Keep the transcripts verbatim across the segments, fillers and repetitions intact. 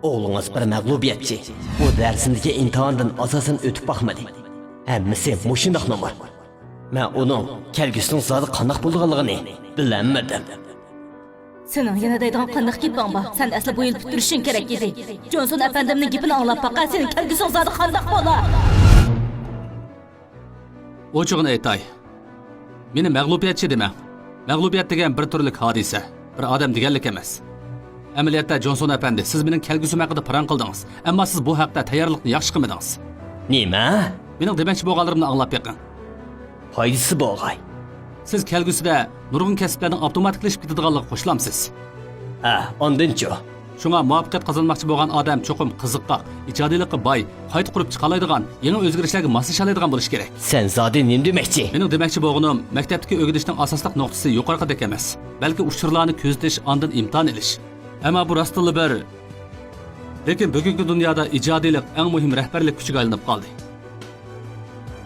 ئوغلىڭىز بىر مەغلۇبىيەتچى. ئۇ دەرسىندىكى ئىمتىھاندىن ئاساسەن ئۆتۈپ باقمىدى. ھەممىسى مۇشۇنداقنىمۇ؟ مەن ئۇنىڭ كەلگۈسىنىڭ زادى قانداق بولىدىغانلىقىنى بىلەلمىدىم. سېنىڭ يەنە دەيدىغان قانداق گېپىڭ بار؟ سەن ئەسلى بۇ يىل پۈتتۈرۈشۈڭ كېرەك ئىدى. جونسون ئەپەندىمنىڭ گېپىنى ئاڭلاپ باقە، سېنىڭ كەلگۈسۈڭ زادى قانداق بولا؟ ئوچۇقىنى ئېيتاي. مېنى مەغلۇبىيەتچى دېمەڭ. مەغلۇبىيەت دېگەن بىر تۈرلۈك ھادىسە، بىر ئادەم دېگەنلىك ئەمەس. ئەمەلىيەتتە، جونسون ئەپەندى، سىز مېنىڭ كەلگۈسۈم ھەققىدە پاراڭ قىلدىڭىز، ئەمما سىز بۇ ھەقتە تەييارلىقنى ياخشى قىلمىدىڭىز. نېمە؟ مېنىڭ دېمەكچى بولغانلىرىمنى ئاڭلاپ بېقىڭ. پايدىسى بولغاي. سىز كەلگۈسىدە نۇرغۇن كەسىپلەرنىڭ ئاپتوماتىكلىشىپ كېتىدىغانلىقىغا قوشۇلامسىز؟ ھە، ئاندىنچۇ؟ شۇڭا مۇۋەپپەقىيەت قازانماقچى بولغان ئادەم چوقۇم قىزىققاق، ئىجادىيلىققا باي، قايتا قۇرۇپ چىقالايدىغان، يېڭى ئۆزگىرىشلەرگە ماسلىشالايدىغان بولۇشى كېرەك. سەن زادى نېمە دېمەكچى؟ مېنىڭ دېمەكچى بولغىنىم، مەكتەپتىكى ئۆگىنىشنىڭ ئاساسلىق نۇقتىسى يۇقىرىقىدەك ئەمەس، بەلكى ئۇچۇرلارنى كۆزىتىش، ئاندىن ئىمتىھان ئېلىش. ئەمما بۇ راستتىنلا بىر، لېكىن بۈگۈنكى دۇنيادا ئىجادىيلىق ئەڭ مۇھىم رەھبەرلىك كۈچىگە ئايلىنىپ قالدى.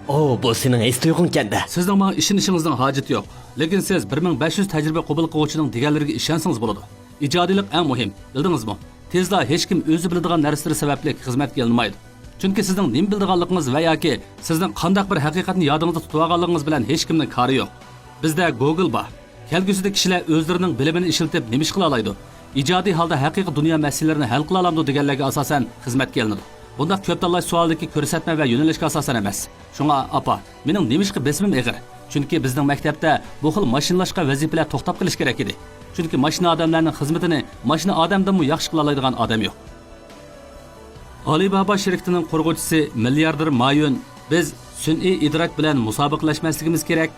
ئو، بۇ سېنىڭ ھېس تۇيغۇڭكەن-دە. سىزنىڭ ماڭا ئىشىنىشىڭىزنىڭ ھاجىتى يوق. لېكىن سىز بىر مىڭ بەش يۈز تەجرىبە قوبۇل قىلغۇچىنىڭ دېگەنلىرىگە ئىشەنسىڭىز بولىدۇ. ئىجادىيلىق ئەڭ مۇھىم، بىلدىڭىزمۇ؟ تېزلا ھېچكىم ئۆزى بىلىدىغان نەرسىلىرى سەۋەبلىك خىزمەتكە ئېلىنمايدۇ. چۈنكى سىزنىڭ نېمە بىلىدىغانلىقىڭىز ۋە ياكى سىزنىڭ قانداق بىر ھەقىقەتنى يادىڭىزدا تۇتۇۋالغانلىقىڭىز بىلەن ھېچكىمنىڭ كارى يوق. بىزدە گوگل بار. كەلگۈسىدە كىشىلەر ئۆزلىرىنىڭ بىلىمىنى ئىشلىتىپ نېمە ئىش قىلالايدۇ؟ ئىجادىي ھالدا ھەقىقىي دۇنيا مەسىلىلىرىنى ھەل قىلالايدۇ دېگەنلەرگە ئاساسەن خىزمەتكە ئېلىنىدۇ. بۇنداق كۆپ تاللاش سوئالىدىكى كۆرسەتمە ۋە يۆنىلىشكە ئاساسەن ئەمەس. شۇڭا، ئاپا، مېنىڭ نېمىشقا بېسىمىم ئېغىر؟ چۈنكى بىزنىڭ مەكتەپتە بۇ خىل ماشىنىلاشقان ۋەزىپىلەر توختاپ قېلىشى كېرەك ئىدى. چۈنكى ماشىنا ئادەملەرنىڭ خىزمىتىنى ماشىنا ئادەمدىنمۇ ياخشى قىلالايدىغان ئادەم يوق. ئالىبابا شىركىتىنىڭ قۇرغۇچىسى مىلياردېر ما يۈن، بىز سۈنئىي ئىدراك بىلەن مۇسابىقىلەشمەسلىكىمىز كېرەك،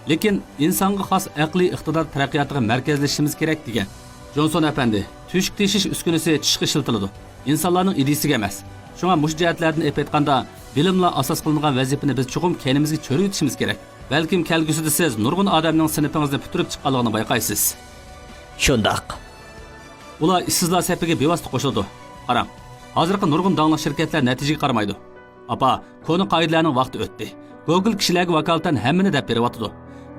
لېكىن ئىنسانغا خاس ئەقلىي ئىقتىدار تەرەققىياتىغا مەركەزلىشىشىمىز كېرەك، دېگەن. جونسون ئەپەندى، تۆشۈك تېشىش ئۈسكۈنىسى چىشقا ئىشلىتىلىدۇ، ئىنسانلارنىڭ ئىدىيىسىگە ئەمەس. شۇڭا مۇشۇ جەھەتلەردىن ئېلىپ ئېيتقاندا، بىلىملا ئاساس قىلىنغان ۋەزىپىنى بىز چوقۇم كەينىمىزگە چۆرۈۋېتىشىمىز كېرەك. بەلكىم كەلگۈسىدە سىز نۇرغۇن ئادەمنىڭ سىنىپىڭىزنى پۈتتۈرۈپ چىققانلىقىنى بايقايسىز. شۇنداق. ئۇلار ئىشسىزلار سېپىگە بىۋاسىتە قوشۇلىدۇ. قاراڭ، ھازىرقى نۇرغۇن داڭلىق شىركەتلەر نەتىجىگە قارىمايدۇ. ئاپا، كونا قائىدىلەرنىڭ ۋاقتى ئۆتتى. گوگل كىشىلەرگە ۋاكالىتەن ھەممىنى دەپ بېرىۋاتىدۇ.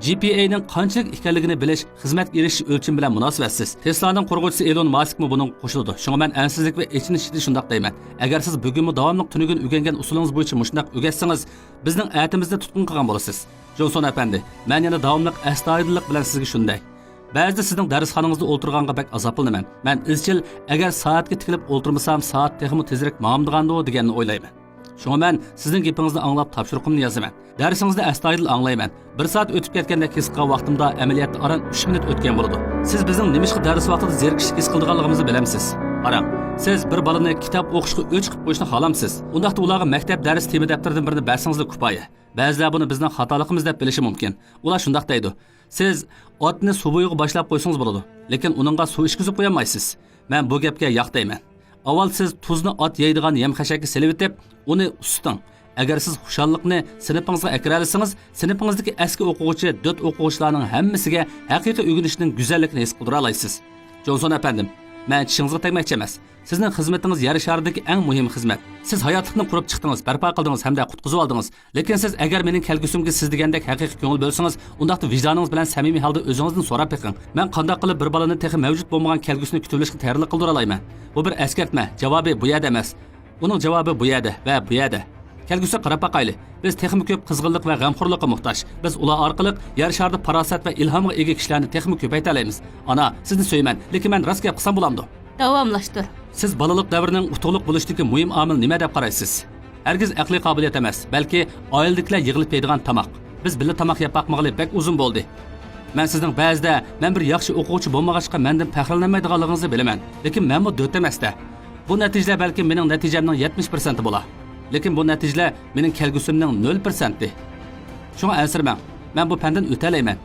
جى پى ئەينىڭ قانچىلىك ئىكەنلىكىنى بىلىش خىزمەتكە ئېرىشىش ئۆلچىمى بىلەن مۇناسىۋەتسىز. تېسلانىڭ قۇرغۇچىسى ئېلون ماسكمۇ بۇنىڭغا قوشۇلىدۇ. شۇڭا مەن ئەنسىزلىك ۋە ئېچىنىش ئىچىدە شۇنداق دەيمەن. ئەگەر سىز بۈگۈنمۇ داۋاملىق تۈنۈگۈن ئۆگەنگەن ئۇسۇلىڭىز بويىچە مۇشۇنداق ئۆگەتسىڭىز، بىزنىڭ ئەتىمىزنى تۇتقۇن قىلغان بولىسىز. جونسون ئەپەندى، مەن يەنە داۋاملىق ئەستايىدىللىق بىلەن سىزگە شۇنى دەي. بەزىدە سىزنىڭ دەرسخانىڭىزدا ئولتۇرغانغا بەك ئازابلىنىمەن. مەن ئىزچىل، ئەگەر سائەتكە تىكىلىپ ئولتۇرمىسام، سائەت تېخىمۇ تېزرەك ماڭامدىغاندۇ دېگەننى ئويلايمەن. شۇڭا مەن سىزنىڭ گېپىڭىزنى ئاڭلاپ تاپشۇرۇقۇمنى يازىمەن. دەرسىڭىزنى ئەستايىدىل ئاڭلايمەن. بىر سائەت ئۆتۈپ كەتكەندەك ھېس قىلغان ۋاقتىمدا ئەمەلىيەتتە ئاران ئۈچ مىنۇت ئۆتكەن بولىدۇ. سىز بىزنىڭ نېمىشقا دەرس ۋاقتىدا زېرىكىشلىك ھېس قىلىدىغانلىقىمىزنى بىلەمسىز؟ قاراڭ، سىز بىر بالىنى كىتاب ئوقۇشقا ئۆچ قىلىپ قويۇشنى خالامسىز؟ ئۇنداقتا ئۇلارغا مەكتەپ دەرس تېما دەپتىرىدىن بىرنى بەرسىڭىزلا كۇپايە. بەزىلەر بۇنى بىزنىڭ خاتالىقىمىز دەپ بىلىشى مۇمكىن. ئۇلار شۇنداق دەيدۇ، سىز ئاتنى سۇ بويىغا باشلاپ قويسىڭىز بولىدۇ، لېكىن ئۇنىڭغا سۇ ئىچكۈزۈپ قويالمايسىز. مەن بۇ گەپكە ياق دەيمەن. ئاۋۋال سىز تۇزنى ئات يەيدىغان يەم خەشەككە سېلىۋېتىپ، ئۇنى ئۇسسىتىڭ. ئەگەر سىز خۇشاللىقنى سىنىپىڭىزغا ئەكىرەلىسىڭىز، سىنىپىڭىزدىكى ئەسكى ئوقۇغۇچى، دۆت ئوقۇغۇچىلارنىڭ ھەممىسىگە ھەقىقىي ئۆگىنىشنىڭ گۈزەللىكىنى ھېس قىلدۇرالايسىز. جونسون ئەپەندىم، مەن چىشىڭىزغا تەگمەكچى ئەمەس. سىزنىڭ خىزمىتىڭىز يەر شارىدىكى ئەڭ مۇھىم خىزمەت. سىز ھاياتلىقنى قۇرۇپ چىقتىڭىز، بەرپا قىلدىڭىز ھەمدە قۇتقۇزۇۋالدىڭىز. لېكىن سىز ئەگەر مېنىڭ كەلگۈسۈمگە سىز دېگەندەك ھەقىقىي كۆڭۈل بۆلسىڭىز، ئۇنداقتا ۋىجدانىڭىز بىلەن سەمىمىي ھالدا ئۆزىڭىزدىن سوراپ بېقىڭ. مەن قانداق قىلىپ بىر بالىنى تېخى مەۋجۇت بولمىغان كەلگۈسىنى كۈتۈۋېلىشكە تەييارلىق قىلدۇرالايمەن؟ بۇ بىر ئەسكەرتمە، جاۋابى بۇ يەردە ئەمەس. ئۇنىڭ جاۋابى بۇ يەردە ۋە بۇ يەردە. كەلگۈسىگە قاراپ باقايلى. بىز تېخىمۇ كۆپ قىزغىنلىق ۋە غەمخورلۇققا موھتاج. بىز ئۇلار ئارقىلىق يەر شارىدا پاراسەت ۋە ئىلھامغا ئىگە كىشىلەرنى تېخىمۇ كۆپەيتەلەيمىز. ئانا، سىزنى سۆيىمەن، لېكىن مەن راست گەپ قىلسام بولامدۇ؟ داۋاملاشتۇر. سىز بالىلىق دەۋرىنىڭ ئۇتۇقلۇق بولۇشىدىكى مۇھىم ئامىل نېمە دەپ قارايسىز؟ ھەرگىز ئەقلىي قابىلىيەت ئەمەس، بەلكى ئائىلىدىكىلەر يىغىلىپ يەيدىغان تاماق. بىز بىللە تاماق يەپ باقمىغىلى بەك ئۇزۇن بولدى. مەن سىزنىڭ بەزىدە مەن بىر ياخشى ئوقۇغۇچى بولمىغاچقا مەندىن پەخىرلەنمەيدىغانلىقىڭىزنى بىلىمەن، لېكىن مەنمۇ دۆت ئەمەستە. بۇ نەتىجىلەر بەلكىم مېنىڭ نەتىجەمنىڭ يەتمىش پىرسەنتى بولا، لېكىن بۇ نەتىجىلەر مېنىڭ كەلگۈسۈمنىڭ نۆل پىرسەنتى. شۇڭا ئەنسىرىمەڭ، مەن بۇ پەندىن ئۆتەلەيمەن.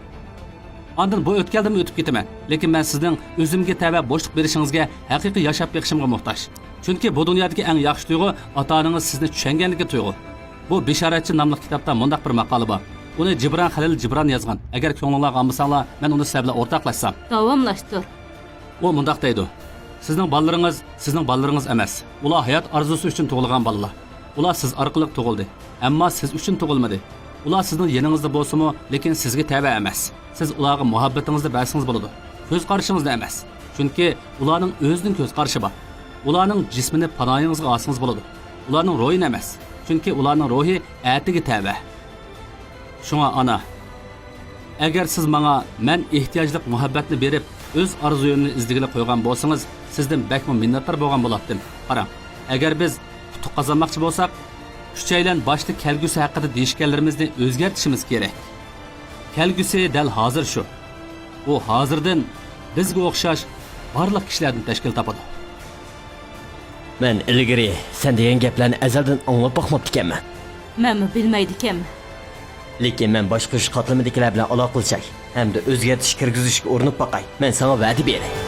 ئاندىن بۇ ئۆتكەلدىنمۇ ئۆتۈپ كېتىمەن، لېكىن مەن سىزنىڭ ئۆزۈمگە تەۋە بوشلۇق بېرىشىڭىزگە ھەقىقىي ياشاپ بېقىشىمغا موھتاج. چۈنكى بۇ دۇنيادىكى ئەڭ ياخشى تۇيغۇ ئاتا-ئانىڭىز سىزنى چۈشەنگەنلىكى تۇيغۇ. بۇ بېشارەتچى ناملىق كىتابتا مۇنداق بىر ماقالە بار. ئۇنى جىبران خەلىل جىبران يازغان. ئەگەر كۆڭلۈڭلارغا ئالمىساڭلار، مەن ئۇنى سىلەر بىلەن ئورتاقلاشسام. داۋاملاشتۇر. ئۇ مۇنداق دەيدۇ، سىزنىڭ بالىلىرىڭىز سىزنىڭ بالىلىرىڭىز ئەمەس. ئۇلار ھايات ئارزۇسى ئۈچۈن تۇغۇلغان بالىلار. ئۇلار سىز ئارقىلىق تۇغۇلدى. ئەمما سىز ئۈچۈن تۇغۇلمىدى. ئۇلار سىزنىڭ يېنىڭىزدا بولسىمۇ، لېكىن سىزگە تەۋە ئەمەس. سىز ئۇلارغا مۇھەببىتىڭىزنى بەرسىڭىز بولىدۇ. كۆز قارىشىڭىزنى ئەمەس. چۈنكى ئۇلارنىڭ ئۆزىنىڭ كۆز قارىشى بار. ئۇلارنىڭ جىسمىنى پاناھىڭىزغا ئالسىڭىز بولىدۇ. ئۇلارنىڭ روھىنى ئەمەس. چۈنكى ئۇلارنىڭ روھى ئەتىگە تەۋە. شۇڭا، ئانا، ئەگەر سىز ماڭا مەن ئېھتىياجلىق مۇھەببەتنى بېرىپ، ئۆز ئارزۇيۇمنى ئىزدىگىلى قويغان بولسىڭىز، سىزدىن بەكمۇ مىننەتدار بولغان بولاتتىم. قاراڭ، ئەگەر بىز ئۇتۇق قازانماقچى بولساق، ئۈچەيلەن باشتا كەلگۈسى ھەققىدە دېيىشكەنلىرىمىزنى ئۆزگەرتىشىمىز كېرەك. كەلگۈسى دەل ھازىر شۇ. ئۇ ھازىردىن بىزگە ئوخشاش بارلىق كىشىلەردىن تەشكىل تاپىدۇ. مەن ئىلگىرى سەن دېگەن گەپلەرنى ئەزەلدىن ئاڭلاپ باقماپتىكەنمەن. مەنمۇ بىلمەيدىكەنمەن. لېكىن مەن باشقۇرۇش قاتلىمىدىكىلەر بىلەن ئالاقىلىشاي ھەمدە ئۆزگەرتىش كىرگۈزۈشكە ئۇرۇنۇپ باقاي. مەن ساڭا ۋەدە بېرەي.